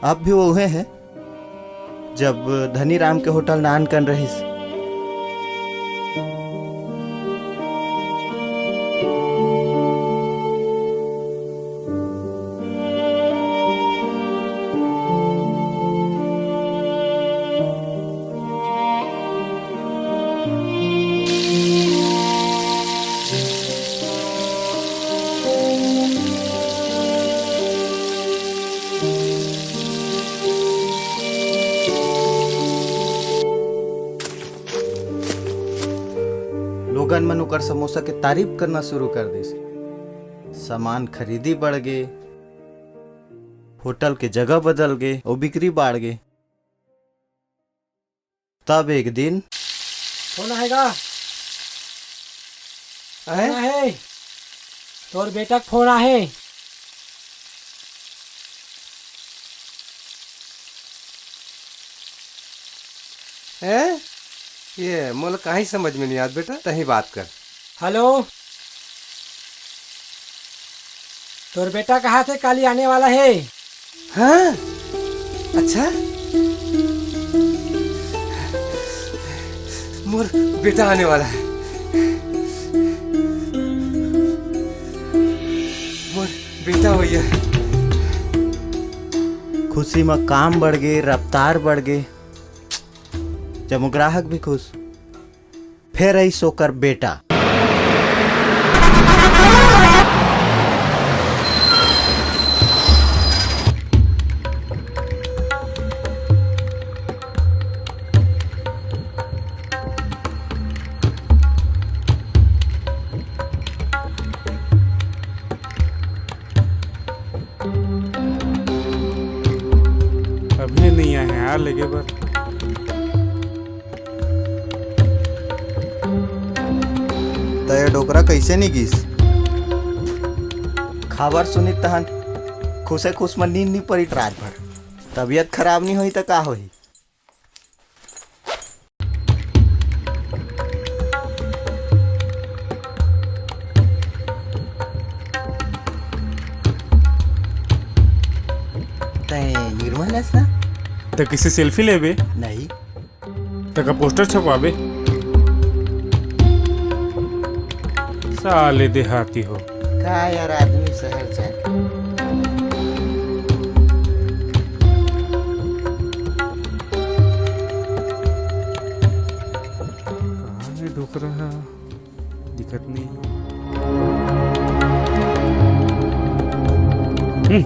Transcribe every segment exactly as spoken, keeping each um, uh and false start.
अब भी वो उहे है, जब धनी राम के होटल नानकन रहिस। लोगन मन ओकर समोसा के तारीफ करना शुरू कर दिस। सामान खरीदी बढ़ गे, होटल के जगह बदल गे, अउ बिक्री बाढ़ गे। तब एक दिन फोन आएगा। हैं? फोन आहे। तोर बेटा के फोन आहे। हैं? ये मोला काहीं समझ में नहीं आत बेटा, तहीं बात कर। हेलो, तोर बेटा कहा थे काली आने वाला है। हाँ? अच्छा, मोर बेटा आने वाला है। मोर बेटा भैया। खुशी में काम बढ़ गए, रफ्तार बढ़ गए, जम्मो ग्राहक भी खुश। फेर अइस ओकर बेटा। अभी नहीं आए हैं यार लेके बर। त ये डोकरा कइसे नी गिस? खबर सुनित तहन खुशे खुश म नींद नी परित रात भर। तबीयत खराब नी होही त का होही? तैं निर्मल हस ना? त किसे सेल्फी लेबे? नहीं। तका पोस्टर छपवाबे। साले देहाती हो। का यार, आदमी शहर जाके। कहाँ है डोकरा? दिखत नहीं। हम्म।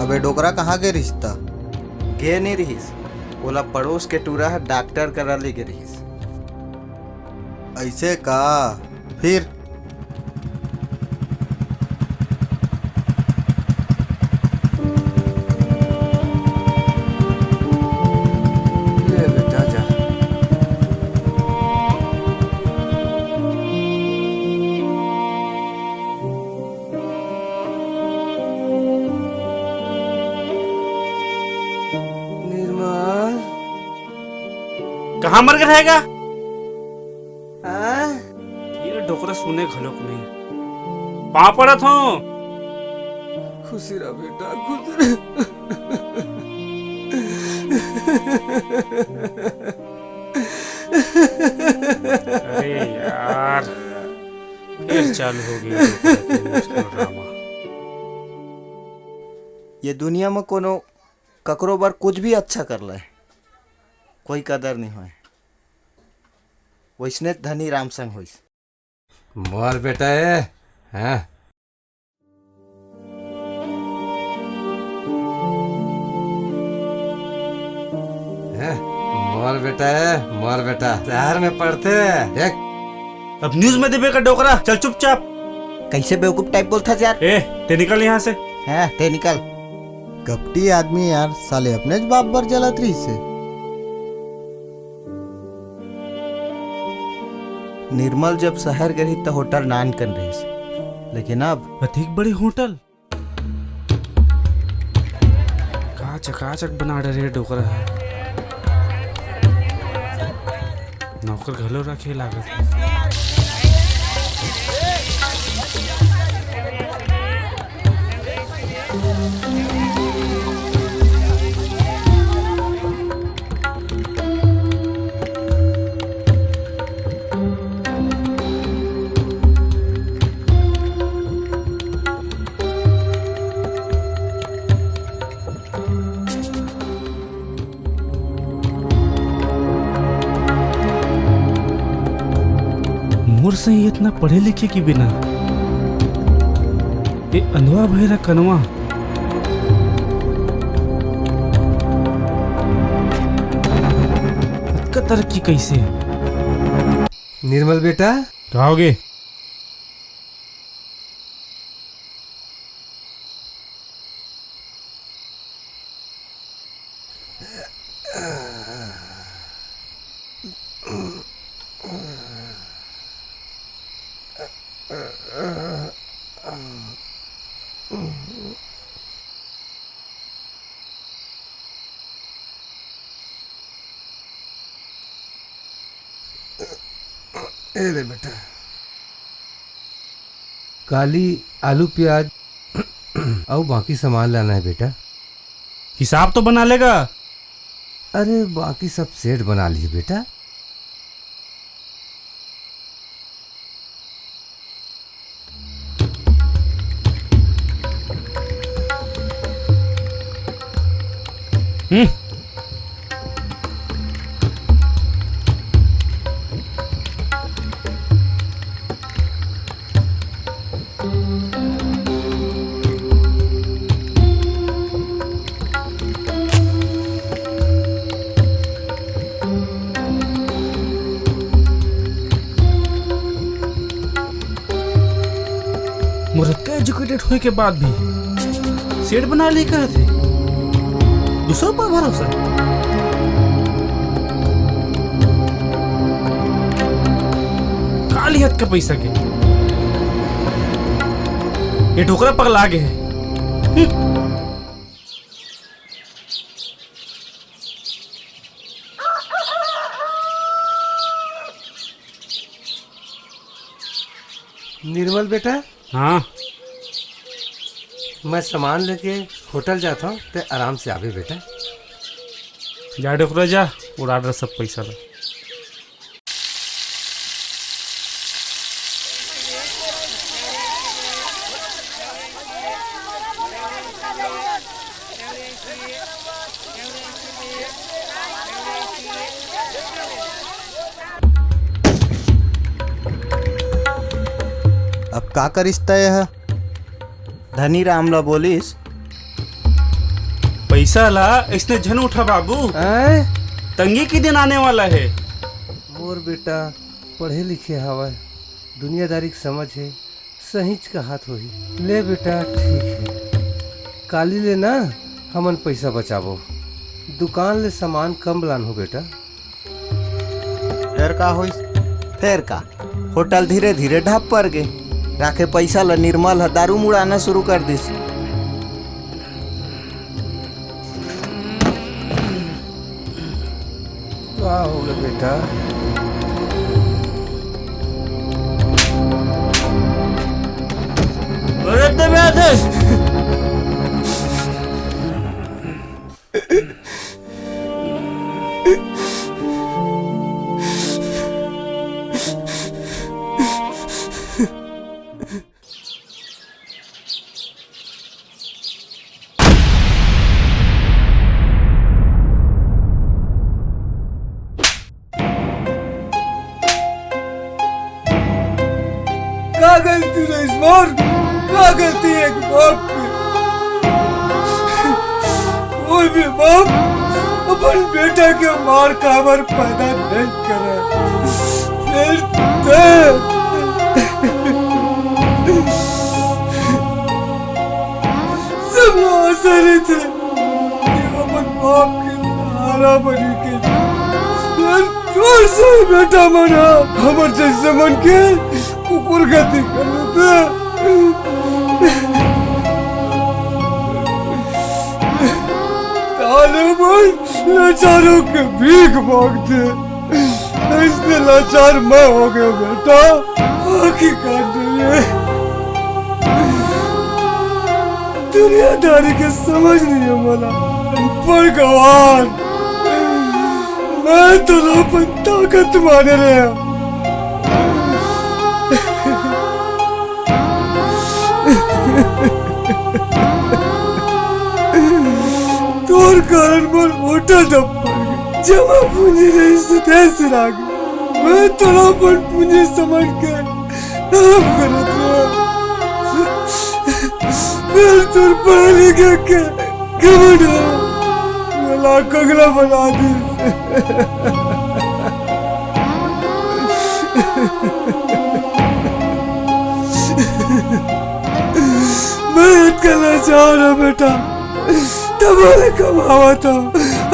अबे डोकरा कहाँ गे रिहिस त? गे नहीं रिहिस, ओला पड़ोस के टूरा ह डॉक्टर करा ले गे रिहिस। अइसे का? फिर? ले बेटा, जा। निर्मल। कहाँ मर के रहेगा? हाँ? ये डोकरा सुने घलोक नहीं। पाँव पड़त हों। खुशी रह बेटा, खुशी रह। अरे यार, फिर चालू हो गया डोकरा के emotional drama। ये दुनिया में कोनो ककरो बर कुछ भी अच्छा कर ले, कोई कदर नहीं होय। वैसने धनी राम संग होइस। मोर बेटा ए, हाँ। हैं? मोर बेटा ए, मोर बेटा, शहर में पढ़थे, देख। अब news में देबे का डोकरा, चल चुपचाप। कैसे बेवकूफ type बोलथस यार? ए, ते निकल यहाँ से। हैं, ते निकल। कपटी आदमी यार, साले अपनेच बाप बर जलत रहिसे। निर्मल जब शहर गे रहिस त होटल नानकन रहिस, लेकिन अब अधिक बड़े होटल। का चकाचक बना डरे डोकरा ह। नौकर घलो रखे लागत हे। मोर सही इतना पढ़े लिखे के बिना ए अंधवा भैरा कनवा अतका तरक्की कैसे? निर्मल बेटा। का होगे? ए ले बेटा, काली आलू प्याज अउ बाकी सामान लाना हे बेटा। हिसाब तो बना लेगा। अरे, बाकी सब सेठ बना लिही बेटा। हम्म। मोर अतका educated होए के बाद भी सेठ बना लिही कहत हे। दूसर ऊपर भरोसा। काली हत का पैसा के। ये डोकरा पगला गे हे। हम्म। निर्मल बेटा। हाँ। मैं सामान लेके होटल जात हूँ, ते आराम से आबे बेटा। जा डोकरा जा, उड़ा डर सब पैसा ला। अब का करिस तय ह? धनी राम ला बोलिस, "पैसा ला अइसने झन उठा बाबू, आय? तंगी के दिन आने वाला हे।" मोर बेटा पढ़े लिखे हवय, दुनियादारी के समझ हे, सहीच कहत होही। ले बेटा, ठीक हे, काली ले ना हमन पइसा बचाबो, दुकान ले सामान कम लानहू बेटा। फेर का होइस? फेर का, होटल धीरे धीरे ढप पर गे। राखे पइसा ल निर्मल ह दारू मुड़ाना शुरू कर दिस। का होगे बेटा? अरे दे बे आते। का गलती रहिस मोर? का गलती एक बाप के? कोई भी बाप अपन बेटा के मार काबर पैदा नहीं करे। फिर ते सब आशा रहिथे कि अपन बाप के सहारा बनी के। यार, तोर से बेटा मन ह हमर जैसे मन के कुकुर गति करत हे। ताले मन लाचारों के भीख मांगथे। इससे लाचार मैं हो गया बेटा। आखिरकार नहीं है। दुनियादारी के समझ नहीं है मला। पर गवार, मैं तो अपन ताकत माने रहे। तोर कारण मोर होटल डब पड़ गे। जमा पूंजी रहिस तेन सिरा गे। मैं तोला अपन पूंजी समझ के काम करत रहा। फिर तोर पढ़े लिखे के घमंड ह मोला कगला बना दिस। मैं अतका लाचार हंव बेटा, तभो ले कमावत हंव,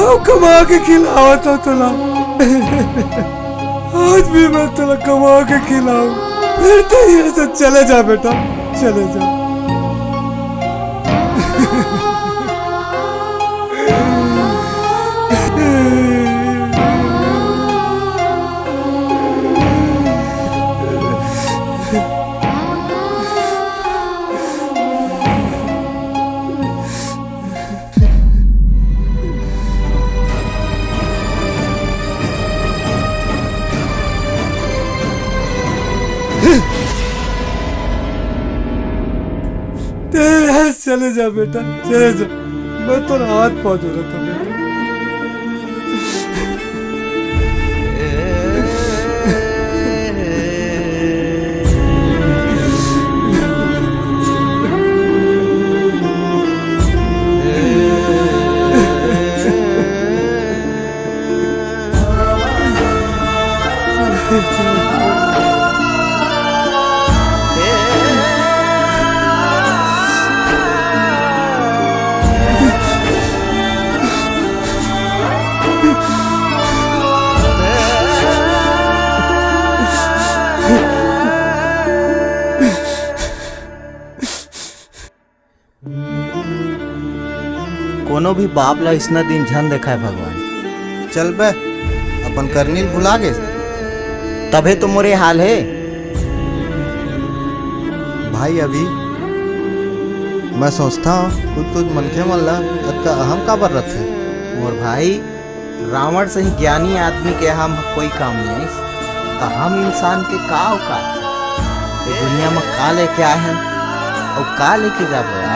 अउ कमा के खिलावत हंव तोला। आज भी मैं तोला कमा के खिलाऊं, फिर तो ये से चले जा बेटा, चले जा। तेरे यहाँ चले जा बेटा, चले जा। मैं तो हाथ पाँव जोड़त हंव बेटा। कोनो भी बाप ला अइसना दिन झन देखाय भगवान। चल बे, अपन करनी ल भुला गेस। तभे तो मोरे हाल हे। भाई अभी मैं सोचथंव, कुछ कुछ मनखे मन ला अतका अहम काबर रथे? मोर भाई, रावण सही ज्ञानी आदमी के हम कोई काम नहीं, त हम इंसान के का औकात? ये दुनिया में का लेके आए हैं और का लेके जाबो?